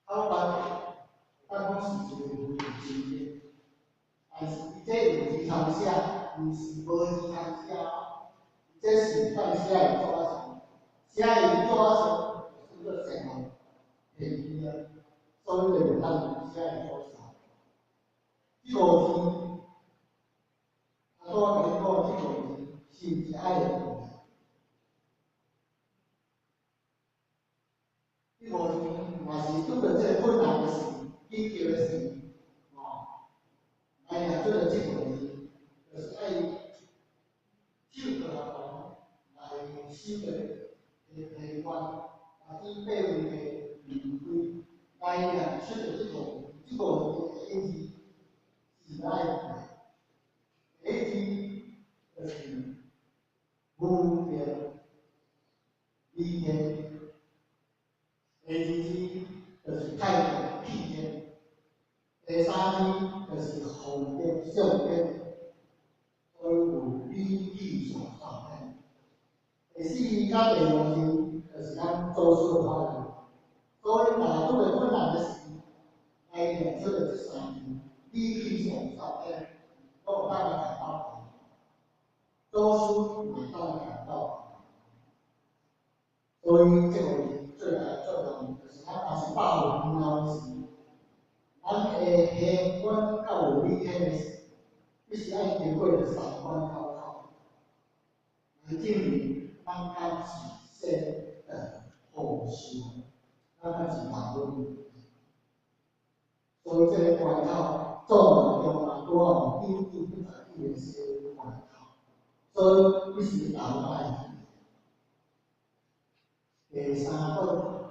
口關當講是一个文字真的，但是伊這有字通寫，毋是無字通寫。這是當寫會做啊啥？寫會做啊啥？叫做成龍提啊，所以就會當寫會做啥？這五字，啊，我共你講，這五字是毋是愛會記？這五字若是拄著這个困難的時、緊急的時，吼，來念出來這五字，就是愛手過來講，來守著閉關，啊，佇八位的離開，來念出來這五字，這五字的意思是愛記。第一字就是無明理天，第二字就是太極氣天，第三字就是福德相天，所以有理氣上三天。第四字佮第五字就是咱祖師的法語，所以若拄著困難的時，來念出來這三字，理氣上三天，攏有當來看到。祖師會當來看到。所以這個字最大的作用，就是咱若是百有煩惱的時，咱的行關較有理天的時，必須愛經過著三關口口，來證明咱敢是先得後修，咱敢是大問。所以這个關口，總中嘛拄好有999個小關口，所以必須大家愛記。第三本。